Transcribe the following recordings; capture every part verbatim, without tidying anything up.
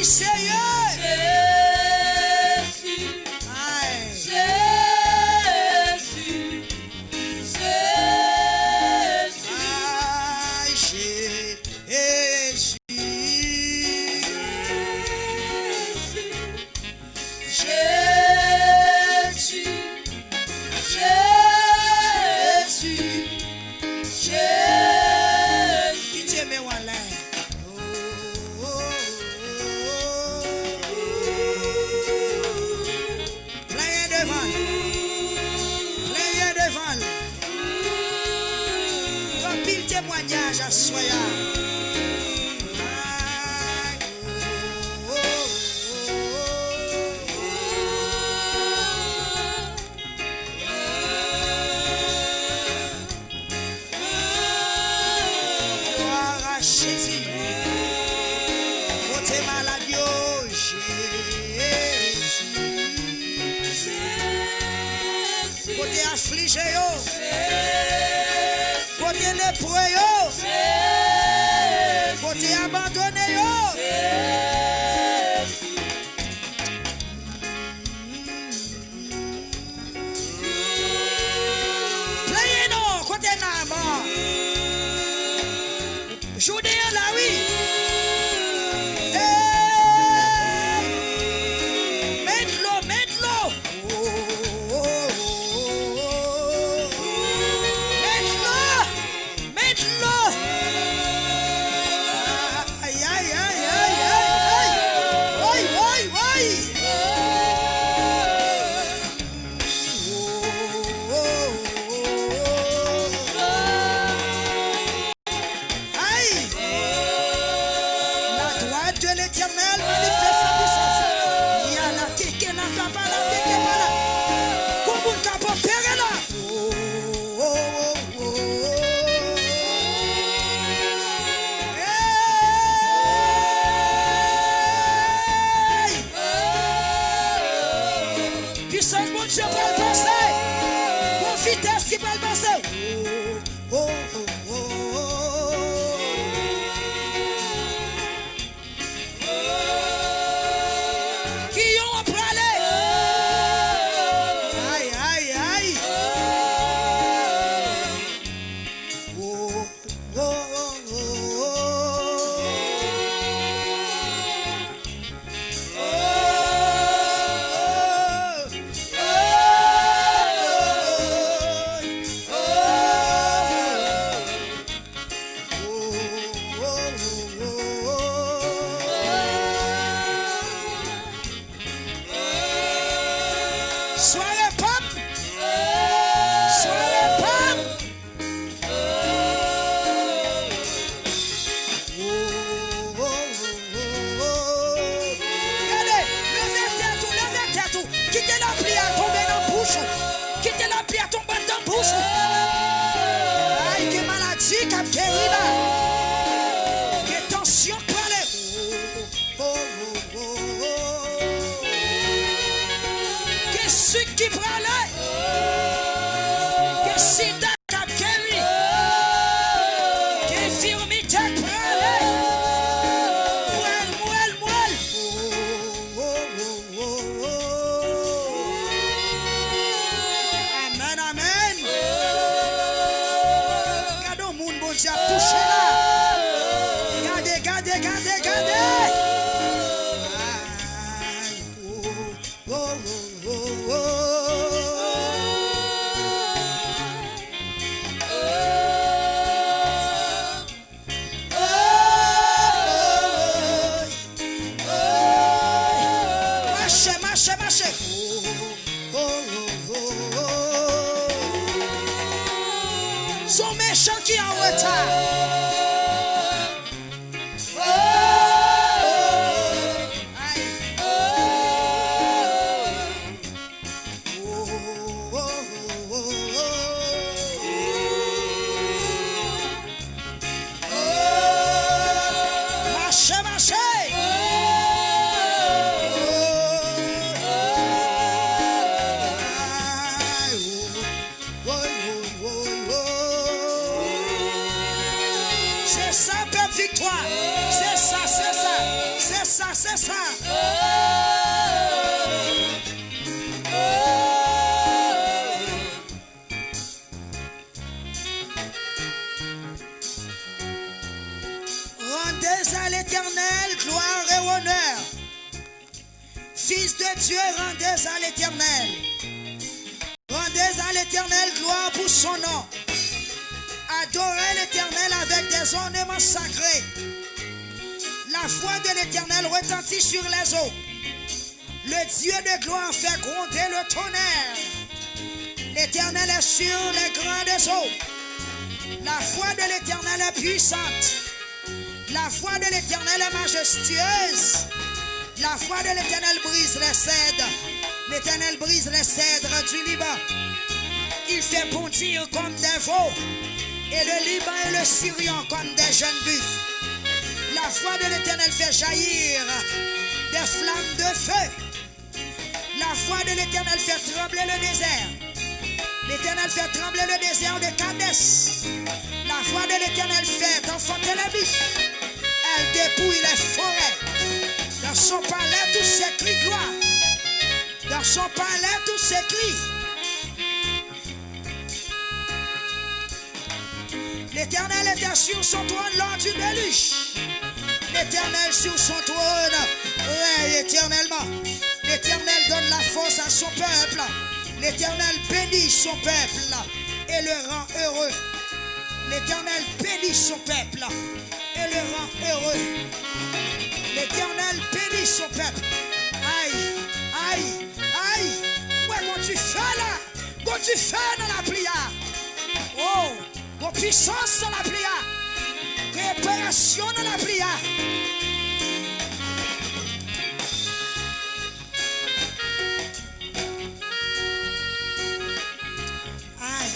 Seyè. Jezi. Ay. Jezi. Jezi. Ay, Jezi. Jezi. Jezi, Jezi, Jezi. Kite men w anlè. Plenyen devan l. Plenyen devan l. Anpil temwayaj aswè a. Glwa a Jezi. Kote malad yo, Jezi. Kote aflije yo. Kote lepre yo. Kote abandone yo. Plenyen non, kote Naaman? Jouden an la, wi. Hey! Men dlo, men dlo. Men dlo. Men dlo. Ay, ay, ay, ay, ay, ay. Woy, woy, woy. Ay. La droite de l'Éternel manifeste sa puissance. Yala teke la kapa la teke pala. Kon moun k ap opere la. Hey! Pisans Bondye pral pase. Gon vitès ki pral pase. Kiyon an prale. Ay, ay, ay. Sware pa m. Sware pa m. Gade, leve tèt ou, leve tèt ou. Kite lapli a tonbe nan bouch ou. Kite lapli a tonbe anndan bouch ou. Ay, gen maladi k ap geri la. Gen tansyon k prale. Gen sik ki prale. Gen sida k ap geri. Gen enfimite k prale. Mwèl, mwèl, mwèl. Amèn, amèn. Gade yon moun Bondye ap touche la. Gade, gade, gade, gade. Ay, oh, oh, oh, oh. Mache, mache, mache. Se yon mechan ki an reta. Mache, mache. sa. Rendez à l'Éternel gloire et honneur. Fils de Dieu, rendez à l'Éternel. Rendez à l'Éternel gloire pour son nom. Adorez l'Éternel avec des ornements sacrés. La voix de l'Éternel retentit sur les eaux. Le Dieu de gloire fait gronder le tonnerre. L'Éternel est sur les grandes eaux. La voix de l'Éternel est puissante. La voix de l'Éternel est majestueuse. La voix de l'Éternel brise les cèdres. L'Éternel brise les cèdres du Liban. Il fait bondir comme des veaux, et le Liban et le Sirion comme des jeunes buffles. La voix de l'Éternel fait jaillir des flammes de feu. La voix de l'Éternel fait trembler le désert. L'Éternel fait trembler le désert de Kadès. La voix de l'Éternel fait enfanter les biches. Elle dépouille les forêts. Dans son palais, tout s'écrie gloire. Dans son palais, tout s'écrie. L'Éternel était sur son trône lors du déluge. L'Éternel sur son trône règne éternellement. L'Éternel donne la force à son peuple. L'Éternel bénit son peuple et le rend heureux. L'Éternel bénit son peuple et le rend heureux. L'Éternel bénit son peuple. Ay, ay, ay. Mwen konn dife la. Gon dife nan lapli a. Oh, gon pisans nan lapli a. Gon operasyon nan lapli a. Ay.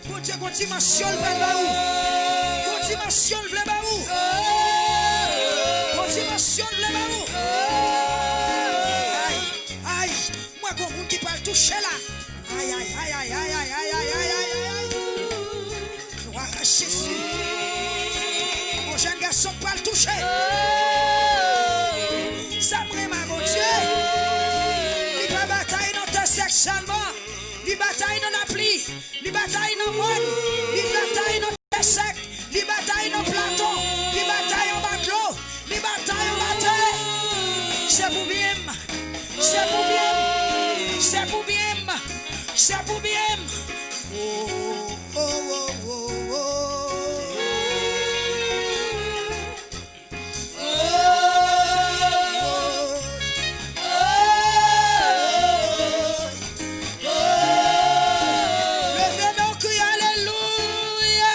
Bondye gon dimansyon l pral ba ou. Gon dimansyon l vle ba ou. Gon dimansyon l vle ba ou. Ay, ay, mwen gon moun ki pral touche la. Ay, ay, ay. Glwa a Jezi. Yon jèn gason k pral touche. Sa m renmen a Bondye. Li pa batay nan tè sèk sèlman. Li batay nan lapli. Li batay nan mòn. Li batay nan tè sèk. Li batay nan plato. Li batay anba dlo. Li batay anba tè. Se pou byen m. Se pou byen m. Se pou byen m. Se pou byen m. Oh, oh, oh, oh, oh. Leve men w, kriye alelouya.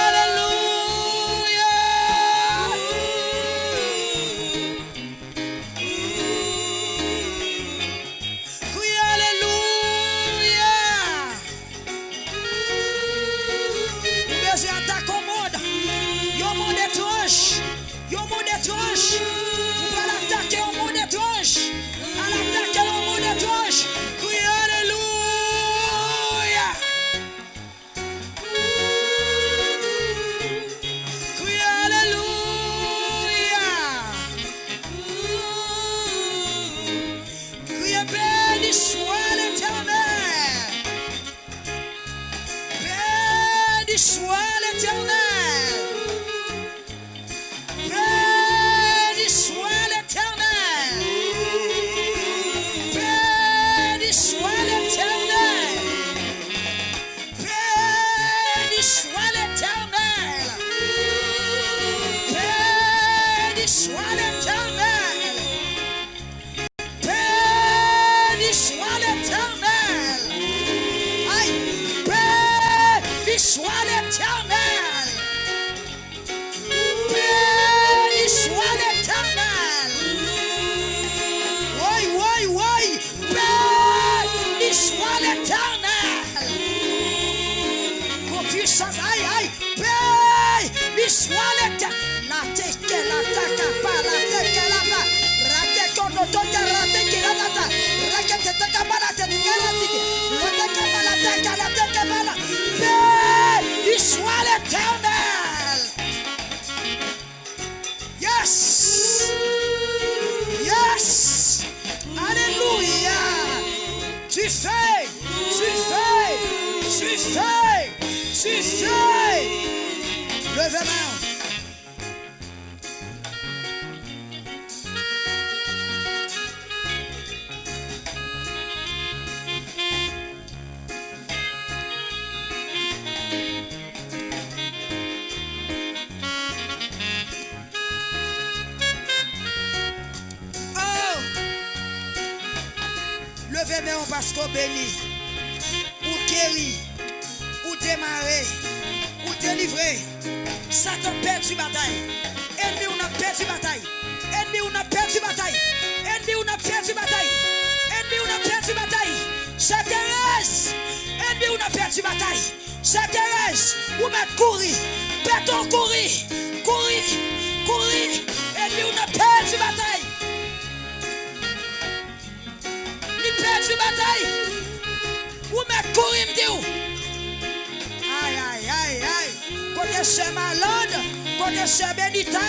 Alelouya. Béni soit l'Éternel. Yes. Yes. Alléluia. Du feu. Du feu. Du feu. Du feu. Leve men w. Oh! Leve men w paske w beni. Ou geri. Ou demare. Ou delivre. Satan pèdi batay. Ènmi w nan pèdi batay. Ènmi w nan pèdi batay. Ènmi w nan pèdi batay. Ènmi w nan pèdi batay. Sè Terèz, ènmi w nan pèdi batay. Sè Terèz, ou mèt kouri. Beton kouri. Kouri. Kouri. Ènmi w nan pèdi batay. Li pèdi batay. Ou mèt kouri, m di w. Ay, ay, ay, ay. Kote sè Malande? Kote sè Benita?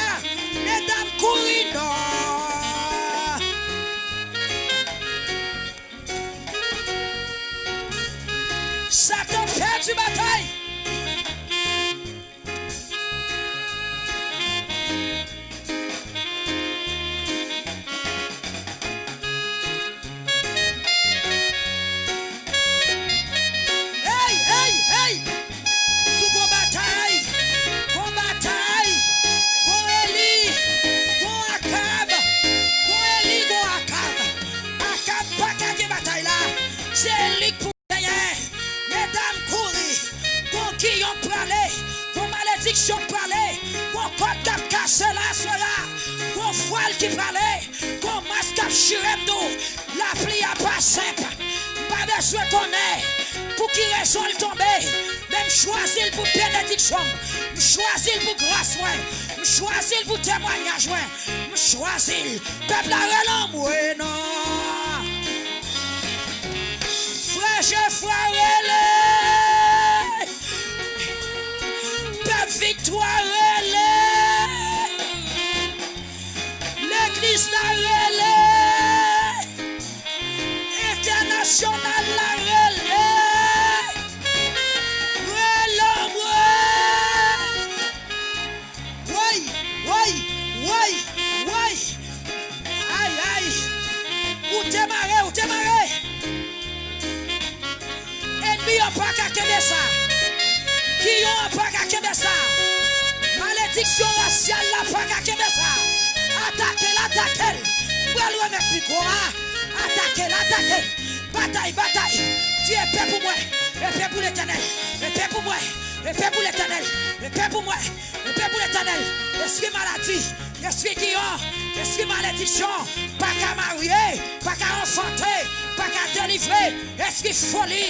Medam, kouri non. Satan pèdi batay. Hey, hey, hey! Tou gon batay, gon batay, gon Eli, gon Akab, gon Eli, gon Akab. Akab pa ka gen batay la. Se li k pou genyen. Medam, kouri. Gon giyon k prale. Gon malediksyon k prale. Gon kòd k ap kase la aswè a. Gon vwal ki prale. Gon mas k ap chire m dou. Lapli a pa senp. M pa bezwen konnen pou ki rezon l tonbe. Men m chwazi l pou benediksyon m. M chwazi l pou gras mwen. M chwazi l pou temwayaj mwen. M chwazi l. Pèp la rele anmwe non. Frè Jefra rele. Pèp Viktwa rele. Legliz la rele. Entènasyonal la rele. Rele anmwe. Woy, woy, woy, woy. Ay, ay. Ou te mare, ou te mare. Ènmi an pa ka kenbe sa. Giyon an pa ka kenbe sa. Malediksyon rasyal la pa ka kenbe sa. Atake l, atake l. M pral remèt mikwo a. Atake l, atake l. Batay, batay. Di epe pou mwen. Epe pou Letènèl. Epe pou mwen. Epe pou Letènèl. Epe pou mwen. Epe pou Letènèl. Espri maladi, espri giyon, espri malediksyon, pa ka marye, pa ka anfante, pa ka delivre, espri foli.